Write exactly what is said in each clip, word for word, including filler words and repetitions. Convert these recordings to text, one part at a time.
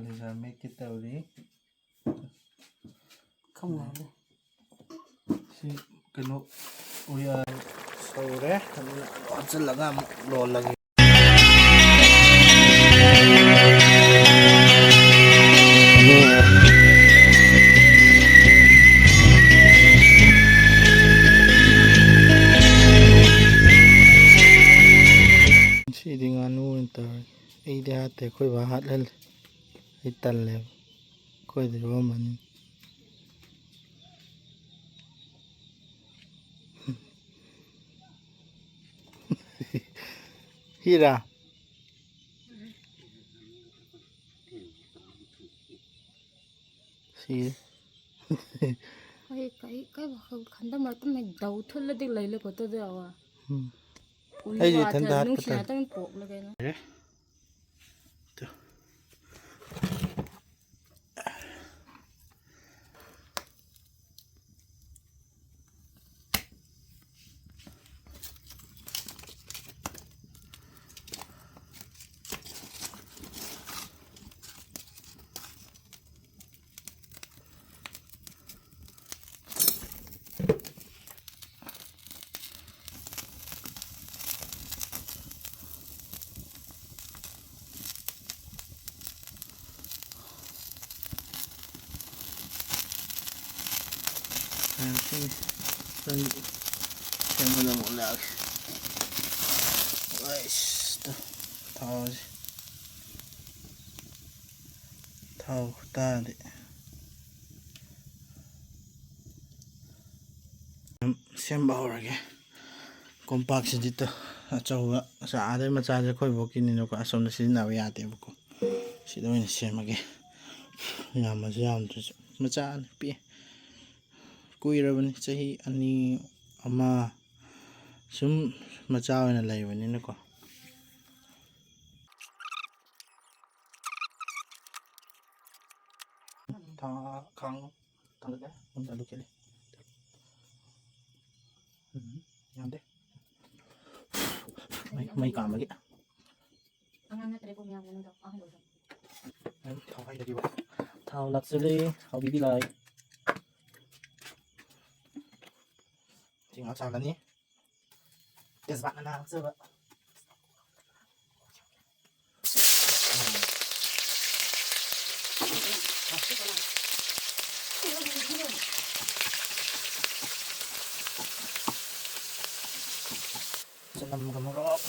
Laser ꯃꯦꯠꯀꯦ ꯇꯧꯔꯤ꯫ ꯈꯪꯉꯦ꯫ ꯁꯤ ꯀꯩꯅꯣ ꯎꯌꯥꯟ ꯁꯧꯔꯦ, ꯑꯗꯨꯅ ꯑꯗꯨ ꯍꯥꯞꯆꯤꯜꯂꯒ ꯑꯃꯨꯛ ꯂꯣꯜꯂꯒꯦ꯫ ꯁꯤꯗꯤ ꯉꯥꯅꯨ ꯑꯣꯏꯅ ꯇꯧꯔꯒꯦ꯫ ꯑꯩꯗꯤ ꯍꯥꯠꯇꯦ, ꯑꯩꯈꯣꯏ ꯕꯥ ꯍꯥꯠꯍꯜꯂꯦ꯫ ꯑꯩ ꯇꯜꯂꯦꯕ꯫ ꯑꯩꯈꯣꯏꯗ ꯌꯣꯛꯑꯝꯃꯅꯤ꯫ ꯍꯤꯔꯥ? ꯁꯤ꯫ ꯑꯩ ꯀꯩ, ꯀꯩ ꯋꯥꯈꯜ ꯈꯟꯗ ꯃꯔꯛꯇ ꯃꯩ ꯗꯧ ꯊꯨꯜꯂꯗꯤ ꯂꯩ ꯂꯩ ꯀꯣꯠꯇꯗ ꯑꯋꯥ꯫ ꯎꯝ꯫ ꯑꯩꯁꯨ ꯏꯊꯟꯇ ꯍꯥꯠꯄ ꯅꯨꯡꯁꯤꯅ ꯇꯜꯂꯦ꯫ ꯑꯗꯨꯝ ꯄꯣꯛꯂꯒꯦꯅ꯫ ꯇꯨ꯫ ꯁꯦꯝꯕꯗ ꯑꯃꯨꯛ ꯂꯥꯛꯑꯒꯦ꯫ ꯑꯩꯁ, ꯊꯥꯎꯁꯦ꯫ ꯊꯥꯎ ꯈꯨꯇꯥꯗꯤ꯫ ꯁꯦꯝꯕ ꯍꯧꯔꯒꯦ꯫ ꯀꯣꯝꯄꯥꯛꯁꯤꯗꯤ ꯇ-, ꯑꯆꯧꯕ, ꯑꯆꯥ-, ꯑꯥꯗꯩ ꯃꯆꯥꯁꯦ ꯑꯩꯈꯣꯏ ꯕꯣꯛꯀꯤꯅꯤꯅꯀꯣ, ꯑꯁꯣꯝꯗ ꯁꯤꯖꯤꯟꯅꯕ ꯌꯥꯗꯦꯕꯀꯣ꯫ ꯁꯤꯗ ꯑꯣꯏꯅ ꯁꯦꯝꯃꯒꯦ꯫ ꯌꯥꯝꯃꯁꯨ ꯌꯥꯝꯗ꯭ꯔꯁꯨ꯫ ꯃꯆꯥꯅꯤ, ꯄꯤꯛꯑꯦ꯫ ꯀꯨꯏꯔꯕꯅꯤ, ꯆꯍꯤ ꯑꯅꯤ, ꯑꯃ ꯁꯨꯝ ꯃꯆꯥ ꯑꯣꯏꯅ ꯂꯩꯕꯅꯤꯅꯀꯣ꯫ ꯊꯥ ꯈꯥꯡ ꯊꯥꯡꯒꯠꯂꯦ꯫ ꯑꯗꯨꯝ ꯑꯂꯨ ꯈꯦꯠꯂꯦ꯫ ꯎꯝ, ꯌꯥꯝꯗꯦ꯫ ꯃꯩ, ꯃꯩ ꯀꯥꯝꯕꯒꯤ꯫ ꯑꯉꯥꯡ ꯅꯠꯇ꯭ꯔꯦ ꯄꯨꯡ ꯌꯥꯝ ꯀꯩꯅꯣ ꯇꯧ, ꯑꯍꯟ ꯑꯣꯏꯔꯦ꯫ ꯊꯥꯎ ꯂꯥꯛꯆꯔꯦ, ꯍꯥꯎꯕꯤꯕꯤ ꯂꯥꯏ꯫ ꯁꯤ ꯉꯥꯏꯍꯥꯛ ꯁꯥꯍꯜꯂꯅꯤ꯫ ꯇꯦꯖꯄꯥꯠ ꯃꯅꯥ ꯍꯥꯞꯆꯕ꯫ ꯆꯅꯝꯒ ꯃꯣꯔꯣꯛ꯫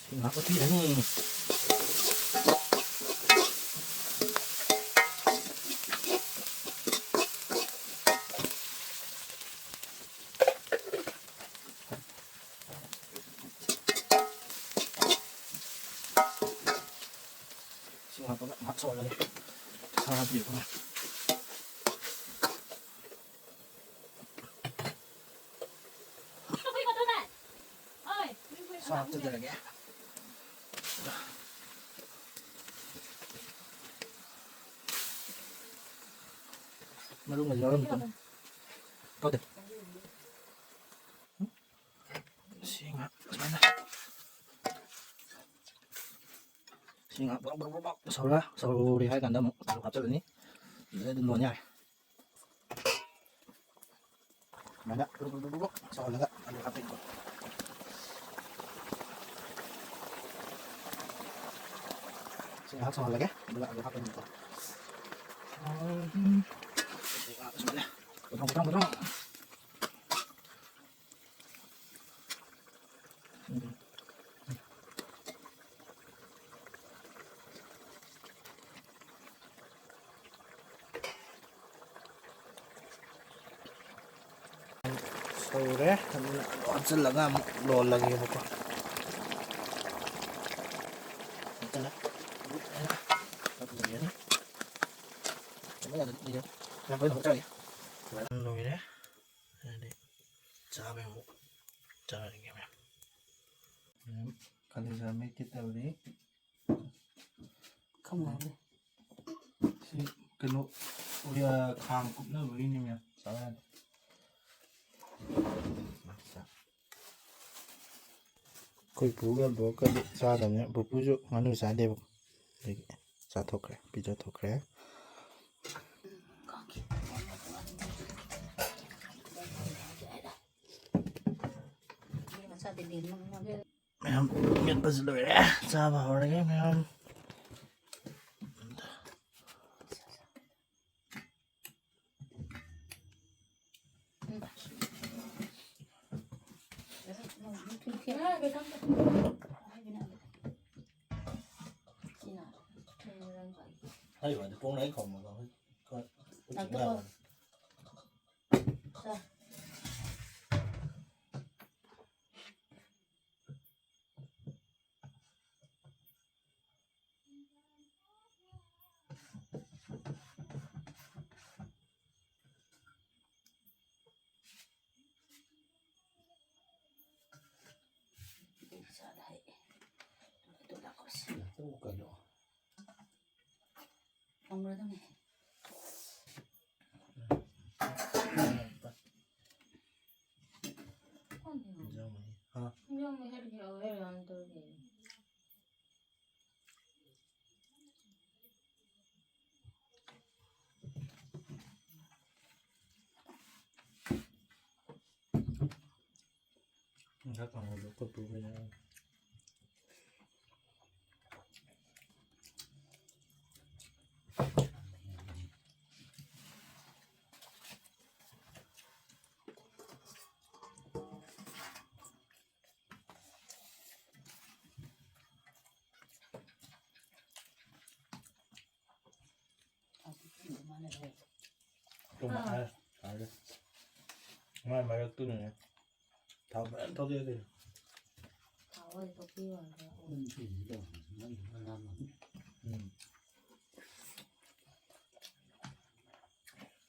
ꯁꯤ ꯉꯥꯏꯍꯥꯛ ꯐꯨꯠꯄꯤꯔꯅꯤ꯫ ꯁꯤ ꯉꯥꯏꯍꯥꯛ ꯉꯥꯏꯍꯥꯛ ꯁꯧꯍꯜꯂꯒꯦ꯫ ꯁꯥꯗ꯭ꯔꯤꯕ꯫ ꯁꯥ ꯍꯥꯞꯆꯗꯔꯒꯦ꯫ ꯃꯔꯨ ꯃꯔꯤ ꯌꯥꯎꯔꯝꯃꯤꯀꯣ꯫ ꯀꯧꯗꯦ꯫ ꯁꯤ ꯉꯥꯏꯍꯥꯛ ꯁꯨꯃꯥꯏꯅ꯫ ꯁꯤ ꯉꯥꯏꯍꯥꯛ ꯕ꯭ꯔꯣꯛ ꯕ꯭ꯔꯣꯛ ꯕ꯭ꯔꯣꯛ ꯕ꯭ꯔꯣꯛ ꯁꯧꯔ-, ꯁꯧꯔꯦ ꯍꯥꯏ ꯀꯥꯟꯗ ꯑꯃꯨꯛ ꯑꯂꯨ ꯍꯥꯞꯆꯜꯂꯅꯤ꯫ ꯑꯗꯨꯗꯩ ꯑꯗꯨꯝ ꯂꯣꯟ ꯌꯥꯔꯦ꯫ ꯁꯨꯃꯥꯏꯅ ꯕ꯭ꯔꯣꯛ ꯕ꯭ꯔꯣꯛ ꯕ꯭ꯔꯣꯛ ꯕ꯭ꯔꯣꯛ ꯁꯧꯍꯜꯂꯒ ꯑꯂꯨ ꯍꯥꯞꯄꯤꯀꯣ꯫ ꯁꯤ ꯉꯥꯏꯍꯥꯛ ꯁꯧꯍꯜꯂꯒꯦ, ꯑꯗꯨꯒ ꯑꯂꯨ ꯍꯥꯞꯄꯅꯤꯀꯣ꯫ ꯁꯤ ꯉꯥꯏꯍꯥꯛ ꯁꯨꯃꯥꯏꯅ ꯄꯨꯊꯣꯡ, ꯄꯨꯊꯣꯡ, ꯄꯨꯊꯣꯡ꯫ ꯁꯧꯔꯦ꯫ ꯑꯗꯨꯅ ꯍꯥꯞꯆꯤꯜꯂꯒ ꯑꯃꯨꯛ ꯂꯣꯜꯂꯒꯦꯕꯀꯣ꯫ ꯂꯣꯏꯔꯦ꯫ ꯑꯗꯨꯗꯤ ꯆꯥꯕꯩ ꯑꯃꯨꯛ ꯆꯥꯔꯒꯦ, ꯃꯌꯥꯝ꯫ ꯃꯌꯥꯝ, ꯀꯂꯦꯖꯥ ꯃꯦꯠꯀꯦ ꯇꯧꯔꯤ꯫ ꯈꯪꯉꯝꯃꯅꯤ꯫ ꯁꯤ ꯀꯩꯅꯣ, ꯎꯌꯥ-, ꯈꯥꯡ ꯀꯨꯞꯅꯕꯒꯤꯅꯤ, ꯃꯌꯥꯝ꯫ ꯆꯥꯕ ꯌꯥꯗꯦ꯫ ꯃꯆꯥ꯫ ꯑꯩꯈꯣꯏ ꯄꯨꯒ ꯕꯣꯛꯀꯗꯤ ꯆꯥꯗꯕꯅꯦ꯫ ꯄꯨꯄꯨꯁꯨ ꯉꯥꯅꯨ ꯆꯥꯗꯦꯕ꯫ ꯑꯗꯒꯤ ꯆꯥꯊꯣꯛꯈ꯭ꯔꯦ, ꯄꯤꯖꯊꯣꯛꯈ꯭ꯔꯦ꯫ ꯃꯌꯥꯝ ꯃꯦꯠꯄꯁꯨ ꯂꯣꯏꯔꯦ꯫ ꯆꯥꯕ ꯍꯧꯔꯒꯦ ꯃꯌꯥꯝ꯫ ꯍꯥꯏꯕꯗꯤ ꯄꯣꯡ ꯂꯩ ꯈꯣꯝꯃꯒ ꯍꯣꯏ꯫ ꯉꯥꯛꯇ ꯀꯣ꯫ ꯆꯥ꯫ ꯀꯩꯅꯣ꯫ ꯊꯝꯈ꯭ꯔꯗꯝꯅꯦ꯫ ꯏꯟꯖꯥꯡ ꯃꯍꯤ꯫ ꯍꯥ? ꯏꯟꯖꯥꯡ ꯃꯍꯤ ꯍꯥꯏꯔꯒꯦ, ꯑꯧ, ꯍꯥꯏꯔꯒꯦ, ꯑꯝ ꯇꯧꯔꯒꯦ꯫ ꯉꯁꯥꯏ ꯀꯥꯡꯍꯧꯗꯣ ꯑꯩꯈꯣꯏ ꯄꯨꯈꯣꯏꯅ ꯇꯨꯝ ꯍꯥꯏꯔꯦ꯫ ꯃꯥꯏ ꯃꯔꯛꯇꯨꯅꯅꯦ꯫ ꯊꯥꯎ ꯐꯖꯅ ꯊꯧꯖꯤꯜꯂꯦ꯫ ꯊꯥꯎ ꯍꯣꯏ ꯇꯣꯛꯄꯤꯌꯣ ꯍꯥꯏꯕ꯫ ꯎꯝ꯫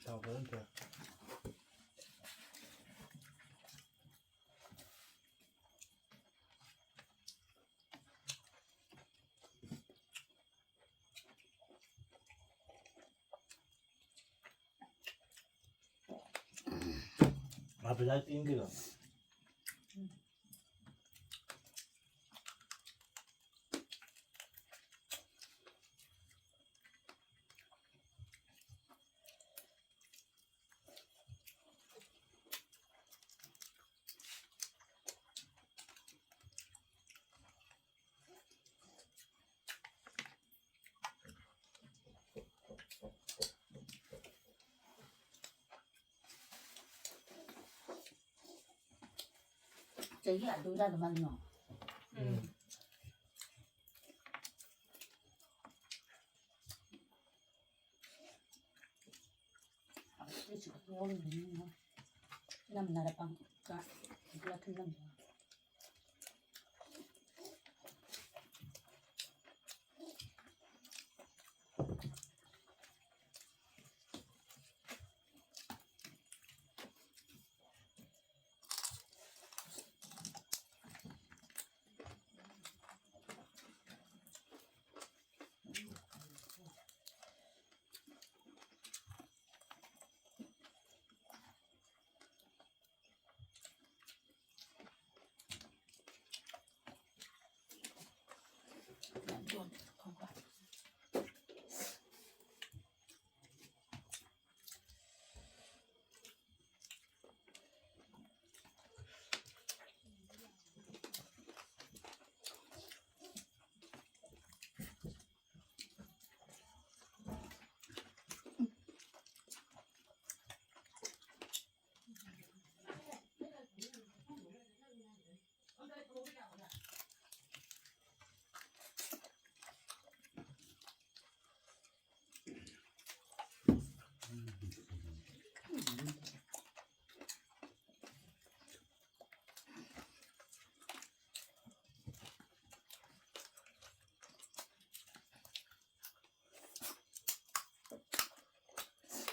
ꯊꯥꯎ ꯐꯖꯅ ꯊꯣꯛꯑꯦ꯫ ꯃꯥ ꯄꯩꯁꯥ ꯇꯤꯡꯈꯤꯗꯣ꯫ ꯆꯍꯤ ꯑꯗꯨꯗ ꯑꯗꯨꯃꯥꯏꯅ꯫ ꯎꯝ꯫ ꯅꯝꯅꯔ ꯄꯪ-, ꯀ-, ꯂꯥꯊꯨꯝ ꯅꯝꯅꯔ꯫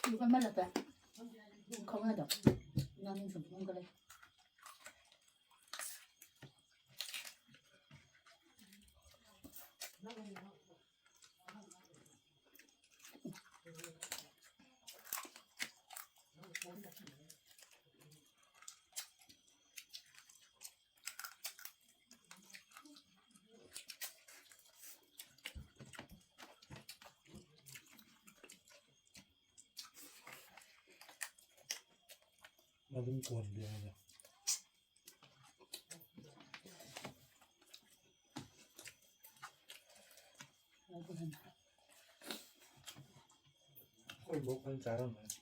ꯑꯗꯨꯒ ꯑꯃ ꯂꯩꯔꯦ꯫ ꯈꯪꯉꯦ ꯑꯗꯣ꯫ ꯅꯪ ꯁꯨꯝ ꯈꯪꯒ ꯂꯩ꯫ ꯑꯗꯨꯝ ꯀꯣꯟꯕ ꯌꯥꯏꯗ꯫ ꯑꯩꯈꯣꯏ ꯕꯣꯛ ꯐꯖꯅ ꯆꯥꯔꯝꯃꯅꯤ꯫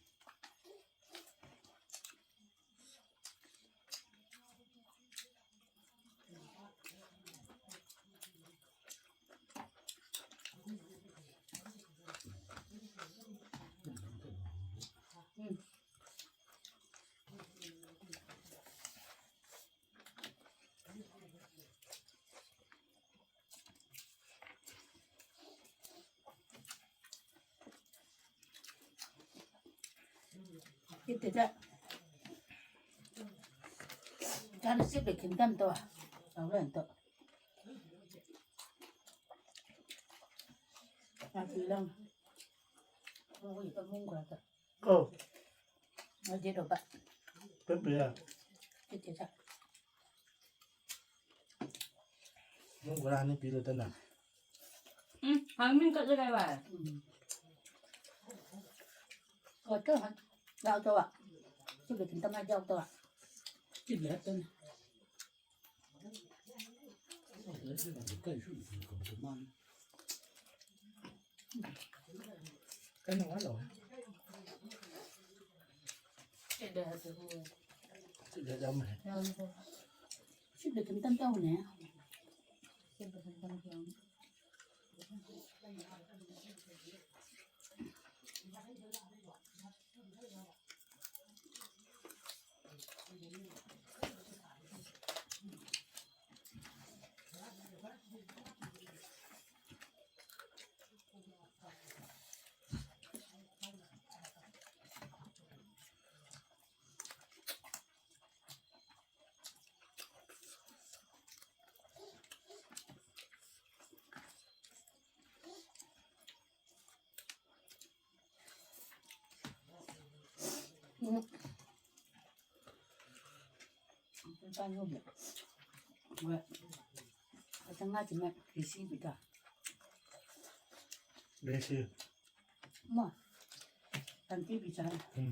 Ita ta. Kan sip de kin tam to. Au len to. Ati lang. Ui, pa mung kura ta. Oh. Ati do ba. Kan pia. Ita ta. Mung kura ni pia ta na. Hmm, hang min ka jagai ba. Hmm. Ko to ha. Jao to wa. Sip de kin tam ha jao to wa. Sip de ta na. Cái này quá lộn. Cái này là được rồi. Cái này đâu mà. Sip de kin tam to ne. Sip de kin tam to. Ui. Ata nga ti me, isi bita. Besi. Ma. Kan ti bita. Hmm.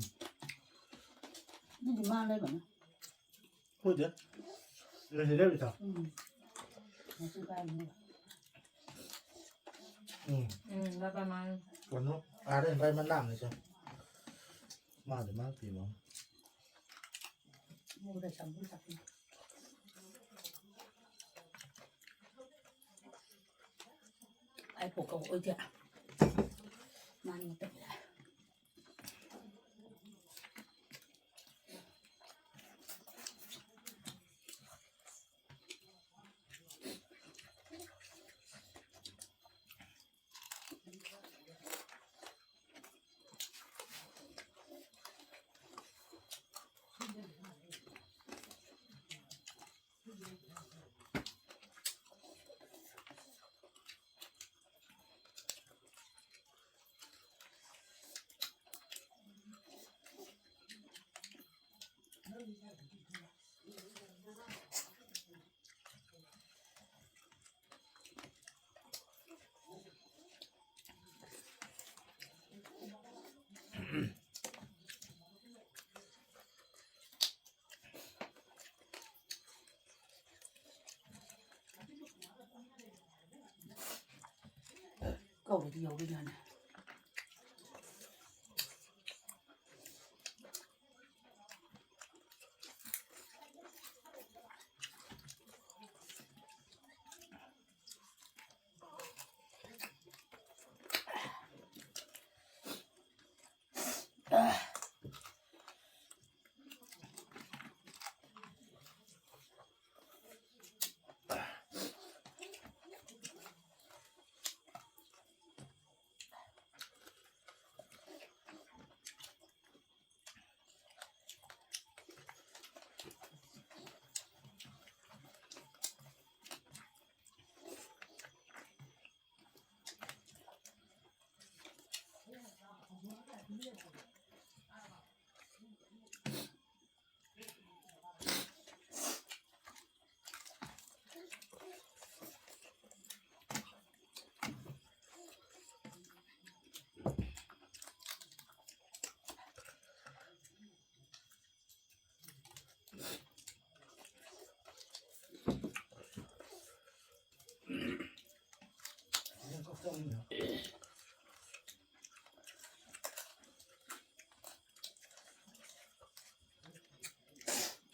Ni di ma le ba na. Ui de. Besi de bita. Hmm. Ati ka ni. Hmm. Hmm, ba ba ma. Kono, are ba ma nam ni sa. Ma de ma pi ma. Mu da sam bu sa. Ai po ka oi dia. Man ta. ꯀꯧꯔꯗꯤ ꯌꯥꯎꯔꯣꯏ ꯌꯥꯅꯤ꯫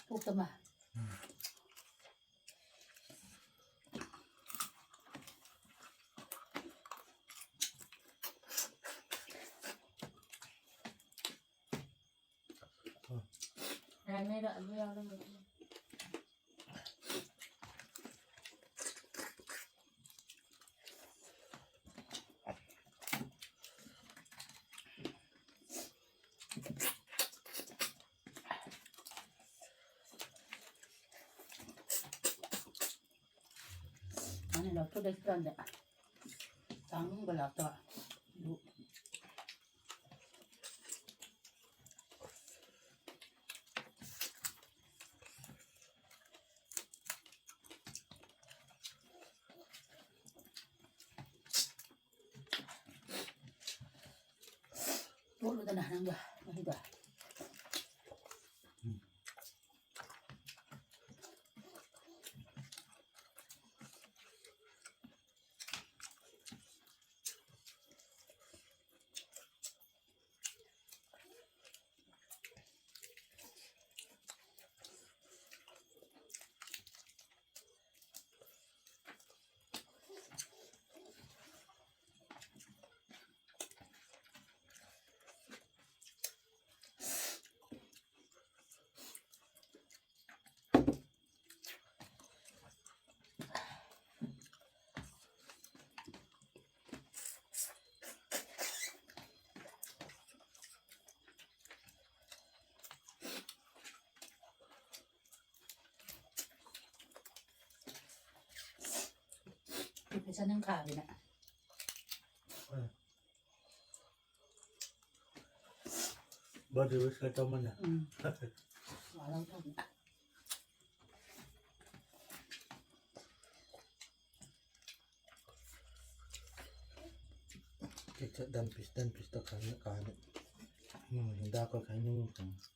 ꯄꯣꯛꯇꯃ꯫ ꯔꯥꯏꯃꯩꯗ ꯑꯂꯨ ꯌꯥꯎꯔꯝꯕꯗꯨ꯫ ꯃꯥꯅ ꯂꯧꯊꯣꯛꯂꯛꯏ ꯀꯥꯟꯗ ꯆꯥꯡꯒ ꯂꯥꯛꯇꯕ꯫ ꯑꯗꯨ ꯇꯣꯠꯂꯨꯗꯅ ꯅꯪꯗꯣ, ꯃꯍꯤꯗꯣ꯫ ꯎꯝ꯫ ꯄꯩꯁꯥ ꯅꯪ ꯀꯥꯕꯤꯅ꯫ ꯎꯝ꯫ Birthday wish ꯀ ꯇꯧꯃꯟꯅ꯫ ꯎꯝ꯫ ꯋꯥꯔꯧ ꯇꯧꯗꯅ꯫ ꯆꯤꯛ ꯆꯠ ꯗꯟ ꯄꯤꯁ ꯗꯟ ꯄꯤꯁ ꯇꯧꯈꯥꯏꯅ ꯀꯥꯅꯤ꯫ ꯎꯝ, ꯍꯤꯗꯥꯛ ꯀ ꯈꯥꯏꯅꯤꯡꯉꯤ ꯈꯪꯉꯤ꯫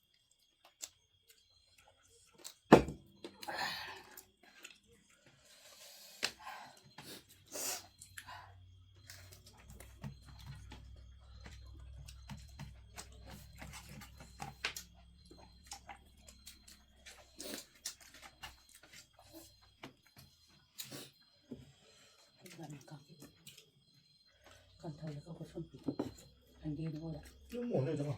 ꯀꯟꯊꯧꯔꯒ ꯀꯣꯏꯁꯣꯟ ꯄꯤꯊꯣꯛ꯫ ꯍꯥꯏꯗꯤ ꯅꯉꯣꯟꯗ꯫ ꯌꯨꯝ ꯑꯣꯜꯂꯦ ꯆꯪꯉꯣ꯫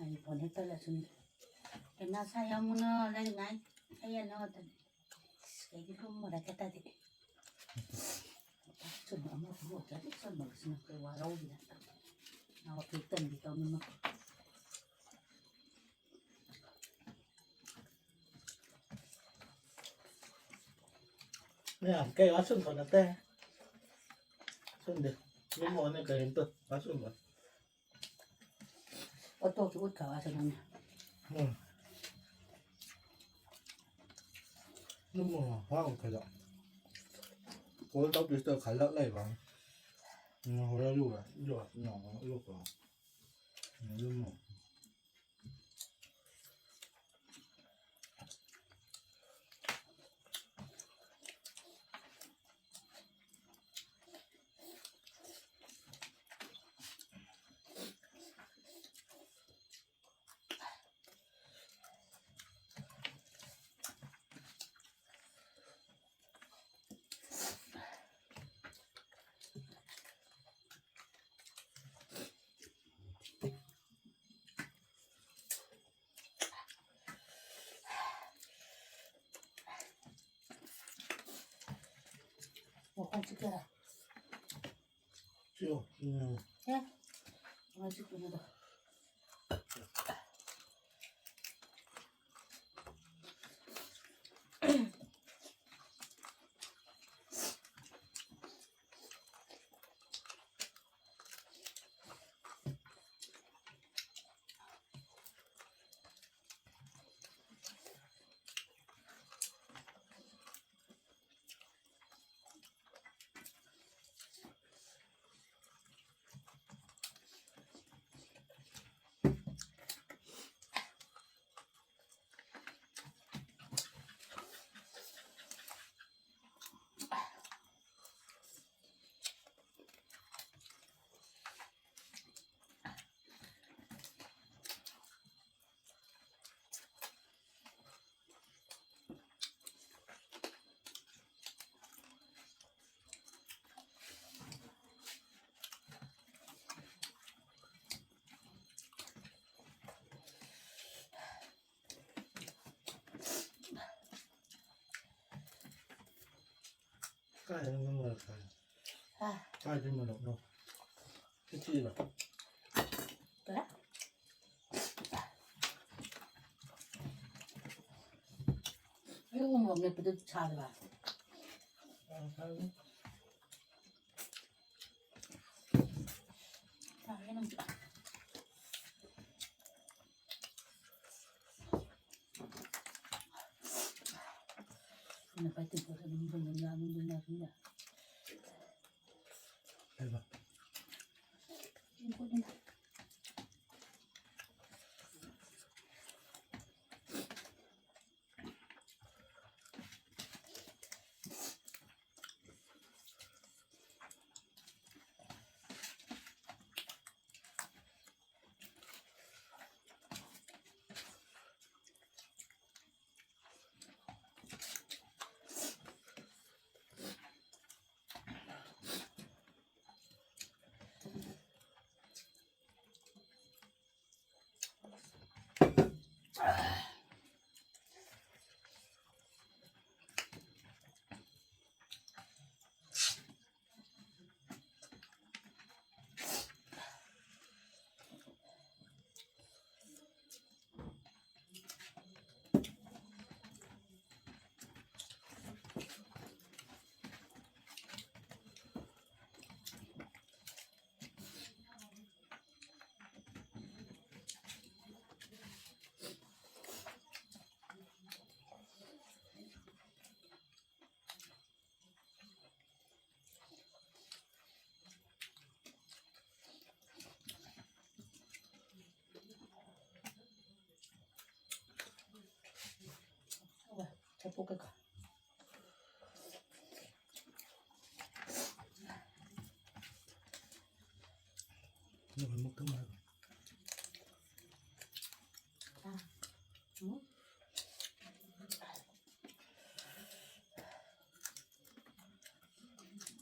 ꯑꯩ ꯐꯣꯟ ꯍꯦꯛ ꯇꯧꯔꯁꯨꯅꯦ꯫ ꯀꯩꯅꯣ ꯁꯥ ꯌꯥꯝ ꯃꯨꯟꯅ ꯂꯩꯉꯥꯏ꯫ ꯑꯩ ꯑꯅꯧ ꯑꯗꯨꯅꯤ꯫ ꯑꯁ, ꯀꯩꯗꯤ ꯂꯨꯝꯃꯔ ꯀꯦ ꯇꯥꯗꯤ꯫ ꯆꯨꯝꯕ ꯑꯃ ꯈꯪꯍꯧꯗ꯭ꯔꯗꯤ ꯆꯨꯝꯕꯒꯁꯤꯅ ꯑꯩꯈꯣꯏ ꯋꯥꯔꯧꯕꯤꯅ꯫ ꯅꯥꯎ ꯀꯦꯛ ꯇꯟꯕꯤ ꯇꯧꯅꯤꯡꯉꯣ꯫ ꯃꯌꯥꯝ ꯀꯩ ꯋꯥꯁꯨꯝ ꯊꯣꯛ ꯅꯠꯇꯦ꯫ ꯁꯨꯝꯗꯦ꯫ ꯌꯨꯝ ꯑꯣꯟꯅ ꯀꯔꯤꯝꯇ ꯋꯥꯁꯨꯝꯕ꯫ ꯑꯣꯇꯣꯁꯨ ꯎꯠꯈ꯭ꯔꯕ ꯑꯁꯤ ꯅꯪꯅ꯫ ꯎꯝ꯫ ꯑꯗꯨꯝ ꯍꯥꯎ ꯈꯜꯂ꯫ ꯀꯣꯜ ꯇꯧꯗꯣꯏꯁꯤꯗ ꯈꯜꯂꯛ ꯂꯩꯕ꯫ ꯎꯝ, ꯍꯣꯔꯦꯟ ꯂꯨꯔꯦ꯫ ꯂꯨꯔꯦ꯫ ꯎꯝ, ꯂꯨꯔꯦ꯫ ꯎꯝ, ꯑꯗꯨꯝ꯫ ꯋꯥꯈꯜ ꯆꯤꯛꯀꯦꯔꯥ? ꯆꯤꯛꯑꯣ꯫ ꯎꯝ꯫ ꯑꯦ, ꯋꯥꯈꯜ ꯆꯤꯛꯄꯅꯤꯗ꯫ ꯀꯥꯏꯗꯩꯅꯣ ꯃꯣꯔꯣꯛ ꯆꯥꯏ? ꯍꯥ? ꯀꯥꯏꯗꯩ ꯃꯣꯔꯣꯛꯅꯣ? ꯁꯤ ꯊꯤꯔꯤꯕ? ꯀꯔꯤ? ꯑꯩ ꯎ ꯃꯣꯔꯣꯛ ꯃꯦꯠꯄꯗꯨ ꯁꯥꯗꯕ? ꯌꯥꯝ ꯁꯥꯏ꯫ ꯁꯥꯏꯌꯦ ꯅꯪꯁꯨ꯫ ꯅꯄꯥꯏ ꯇꯦꯡꯀꯣꯠ ꯑꯗꯨꯝ ꯕꯨꯟ ꯑꯗꯨꯝ ꯂꯥꯛꯑ ꯑꯗꯨꯝ ꯂꯥꯛꯑ ꯑꯗꯨꯝ ꯂꯥꯛꯑ꯫ ꯀꯩꯕ? ꯇꯦꯡꯀꯣꯠꯅꯤꯗ꯫ ꯆꯐꯨ ꯀꯩꯀꯥ꯫ ꯑꯗꯨꯒ ꯑꯃꯨꯛ ꯇꯧ ꯍꯥꯏꯕ꯫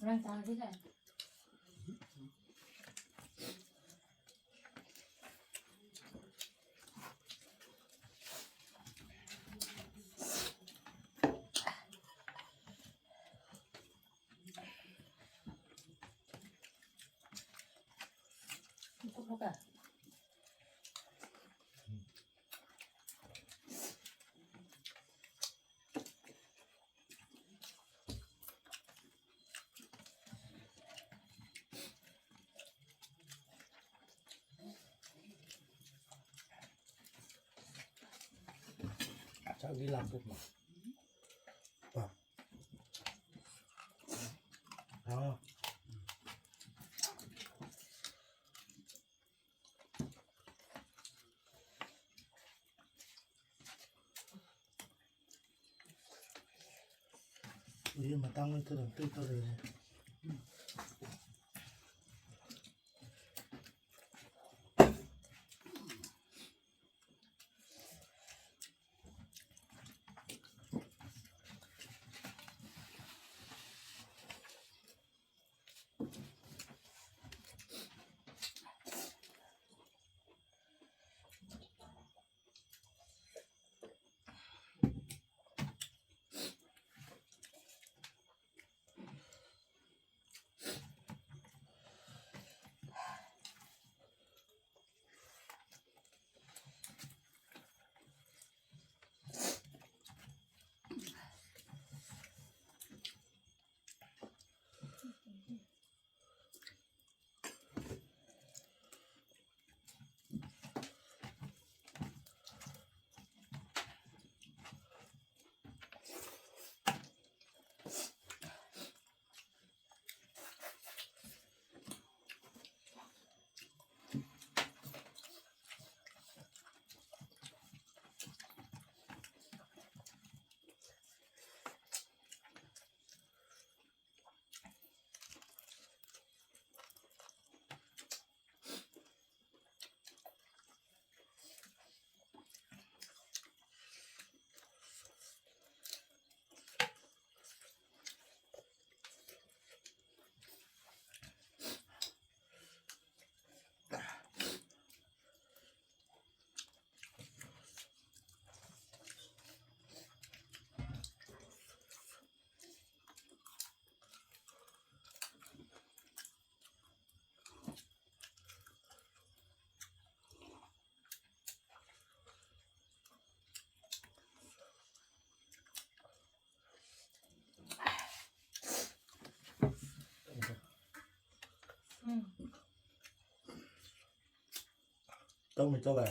ꯍꯣꯔꯦꯟ ꯆꯥꯔꯁꯤ ꯀꯩꯅꯣ꯫ ꯆꯥꯛꯇꯤ ꯂꯥꯝꯊꯣꯛꯄ꯫ ꯄꯥ-, ꯎꯌꯦꯟ ꯃꯇꯥꯡ ꯂꯩꯇꯗꯅ ꯇꯣꯏ ꯇꯧꯔꯛꯏꯅꯦ꯫ ꯇꯧꯅꯤ ꯇꯧꯋꯦ꯫